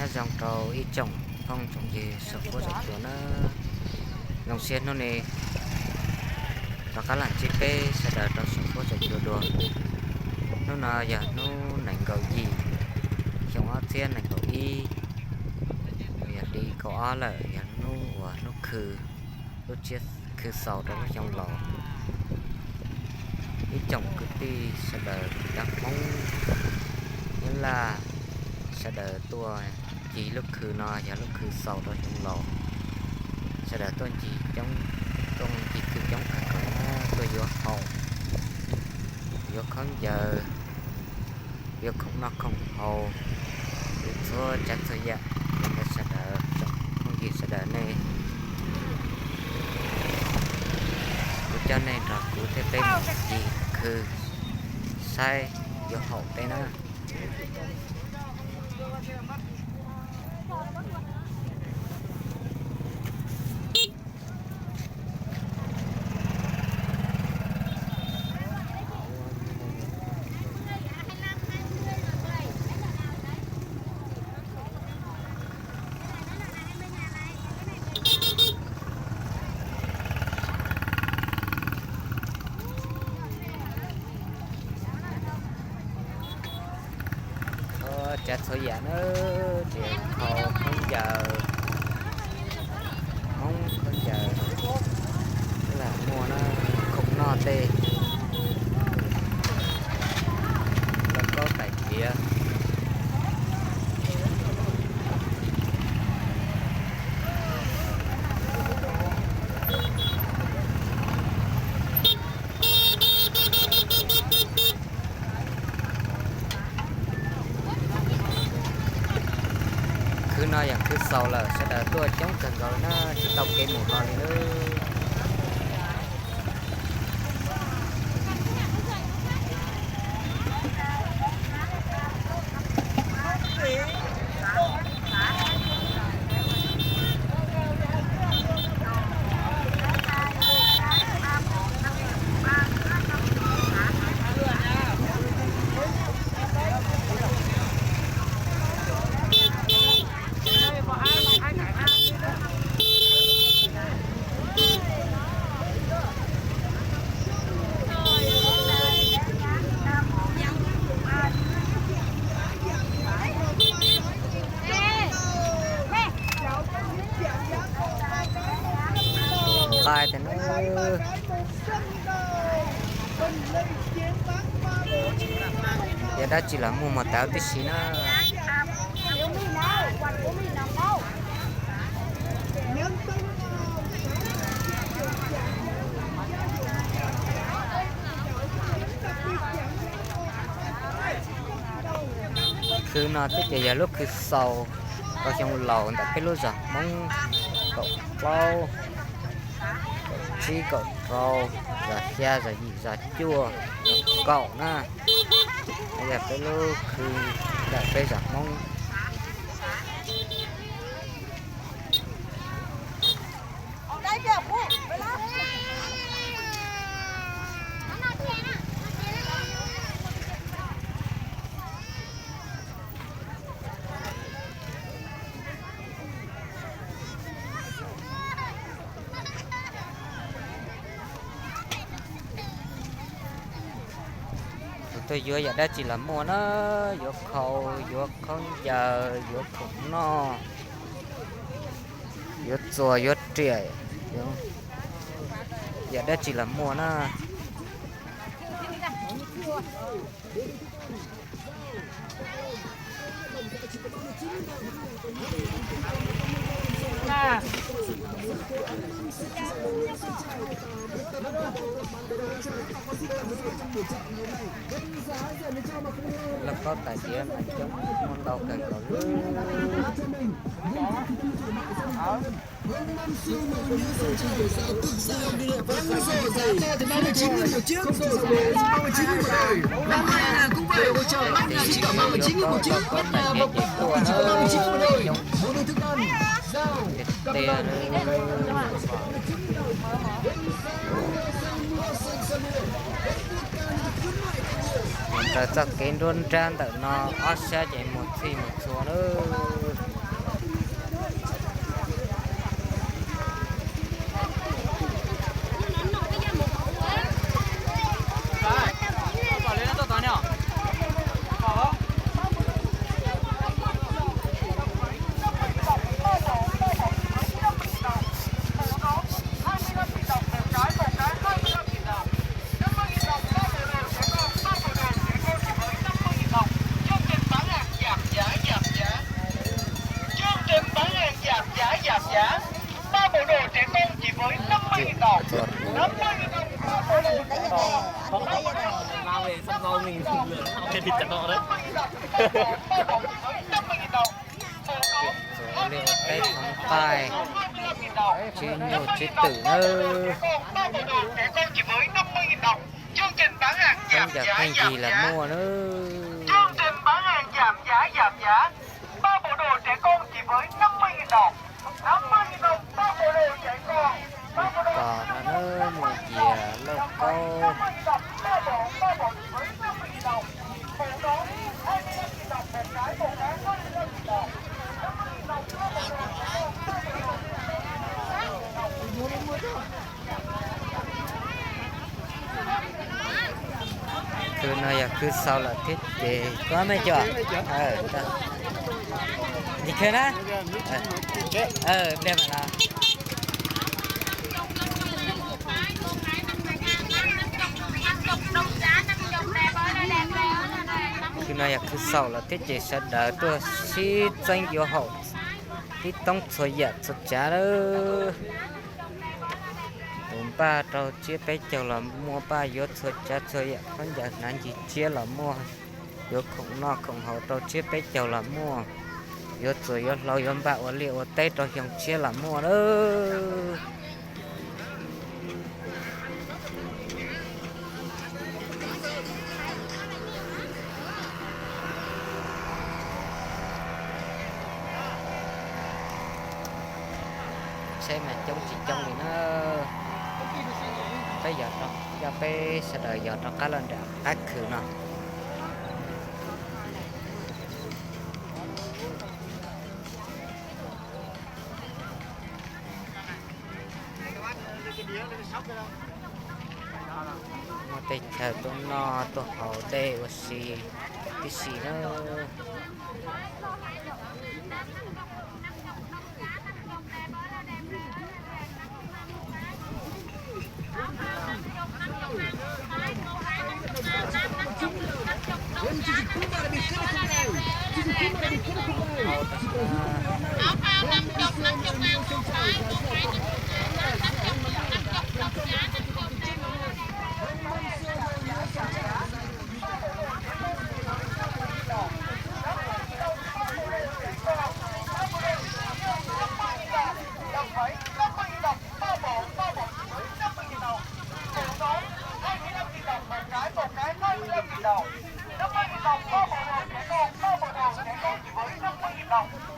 Nyob zoo rau ib tsoom phooj tsoom ywg saum huab saum cua na. Zoo siab hnub no rov qab los ntsib peb sawv daws rau saum huab saum cua dua. Hnub no yog hnub nees nkaum yim, xyoo ob txhiab nees nkaum ib, yog li kaum ob lawm, yog hnub uas hnub khw, lub tsiab khw xaus rau lub xyoo laus. Ib tsoom kwv tij sawv daws, cov Hmoob, Nyab Laj, sawv daws tuaj ncig lub khw no yog lub khw xaus rau xyoo laus. Sawv daws tuaj ncig coob, tuaj ncig khw coob kawg nkaus na, tuaj yuav haus, yuav khaub ncaws, yuav khoom noj khoom haus, yuav txhua tsav txhua yam. Yog li ntawd sawv daws, tsoom phooj ywg sawv daws nej, kuv coj nej nrog kuv thiab peb mus ncig khw saib yuav haus peb na. Txhua tsav txhua yam na, tsis hais khaub ncaws, Hmoob khaub ncaws, lam muaj na, khoom noj tej, lauj kaub tais diav. Khw no yog khw xaus lawm, sawv daws tuaj coob kawg nkaus na, tsis tau kev mus hlo li lawm. Qai tias na, yog dab tsi los muag mos tawv tib si na. Khw no twb ces yog lub khw xaus rau xyoo laus ntawm peb lub zos Hmoob kaum plaub, kaum tsib, kaum rau, zos xya, zos yim, zos cuaj, zos kaum na. Yog peb lub khw ntawm peb zos Hmoob. Tus tuaj yuav yam dab tsi los muaj na, yuav khau, yuav khaub ncaws, yuav khoom noj, yuav txuas, yuav riam, yam dab tsi los muaj na. Lauj kaub tais diav mas coob, muaj ntau kawg nkaus li. Tiag, mus raws txoj kev nruab nrab ntawm no ob sab ces mus txhij mus txhua lawm. Txuas ua liaj ua teb thoob qaij, tsib nyuj tsib twm nawb. Khaub ncaws khaub ncaws los muaj nawb. Muaj kos no nawb, muaj yias lauj kaub. Tus no yog khw xaus lawm thiab ces koj me cov. Ntxim khw na. Pliag mam los. Khw no yog khw xaus lawm thiab ces sawv daws tuaj sib txeeb yuav haus tib toob txhua yam txhua tsav lawm. Tus npaj rau tsiab peb caug los muaj, npaj yuav txhua tsav txhua yam, khaub ncaws hnav ncig tsiab los muaj, yuav khoom noj khoom haus rau tsiab peb caug los muaj, yuav txuas yuav hlau yuav npaj ua liaj ua teb rau xyoo tshiab los muaj lawm. Tsheb mas coob tsis coob li na. Peb yog, coj peb sawv daws yog rov qab los nram qab khw no. Muaj tej chaw tuaj noj tuaj haus dej ua si tib si na.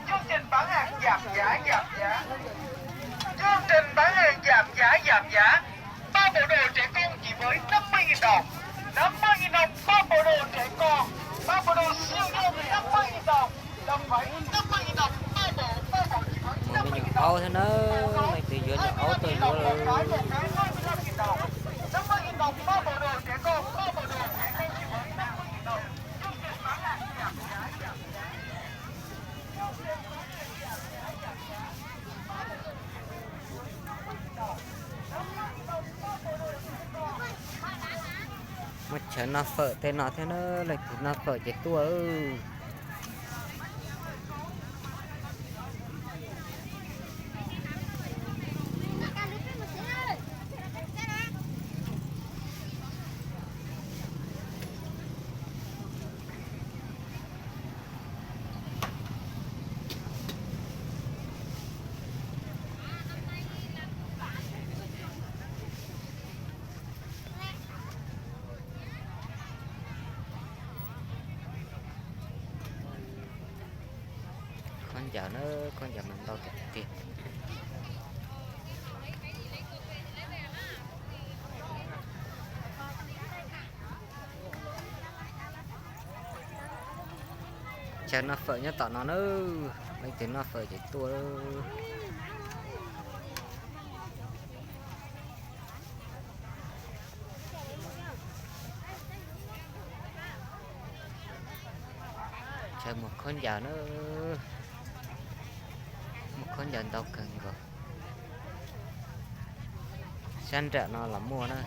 Chương trình bán hàng giảm giá, giảm giá. Ba bộ đồ trẻ con chỉ với năm mươi nghìn đồng. Năm mươi nghìn đồng, ba bộ đồ trẻ con. Ba bộ đồ siêu nhân năm mươi nghìn đồng. Lồng váy năm mươi nghìn đồng, ba bộ, ba bộ chỉ với năm mươi nghìn đồng. Mus nyuam aub thiab na, leej twg yuav nyuam aub tuaj yuav lawm. Năm mươi nghìn đồng, ba bộ đồ trẻ con, ba bộ đồ trẻ con chỉ với năm mươi nghìn đồng. Chương trình bán hàng giảm giá, giảm giá. Muaj chaw noj fawm tej no thiab na, leej twg noj fawm ces tuaj. Khaub ncaws na, khaub ncaws mas ntau tiag tiag. Chaw noj fawm nyob tom no na, leej twg noj fawm ces tuaj. Chaw muag khaub ncaws na, muag khaub ncaws ntau kawg nkaus. Sab nram no los muaj na,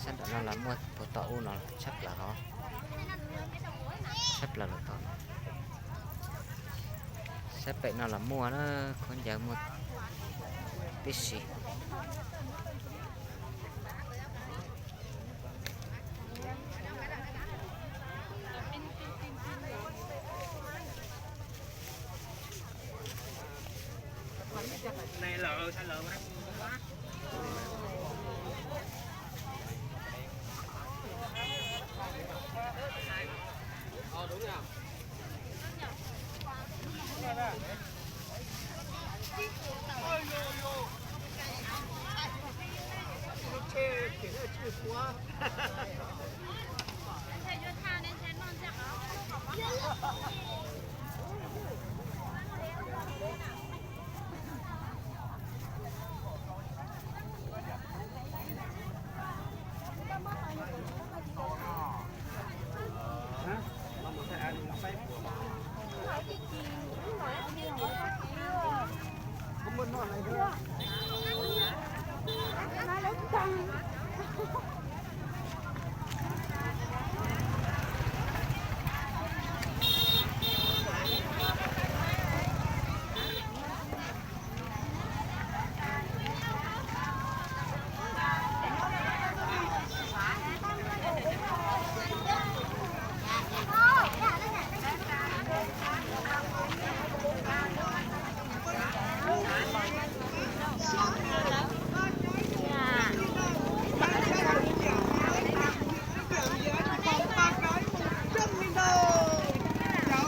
sab nram no los muaj, puag tom ub no tshaj plaws hov, tshaj plaws lawm tod. Sab pem no los muaj na, khaub ncaws muaj tib si. Chào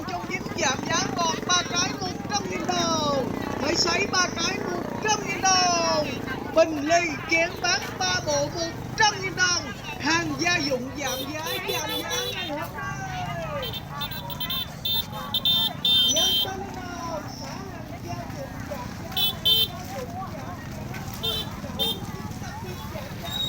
Trung Chính giảm giá còn ba cái một trăm nghìn đồng. Máy sấy ba cái một trăm nghìn đồng. Bình ly chén bát ba bộ một trăm nghìn đồng. Hàng gia dụng giảm giá, giảm giá ngày hôm nay. Nhân dân nào xả hàng gia dụng giảm giá, hàng gia dụng giảm giá.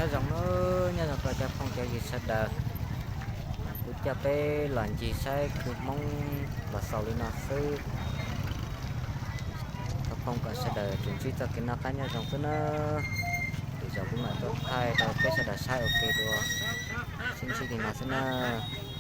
Nyob zoo nawb, nyob zoo rau cov phooj cov ywg sawv daws. Kuv coj peb los ncig saib kwv Hmoob los xaus li no xwb. Thov foom kom sawv daws tsuas ntsib txoj kev noj qab nyob zoo xwb nawb. Lwm zaus kuv mam tuaj thaij rau peb sawv daws saib ua ke dua. Sib ntsib li no xwb nawb.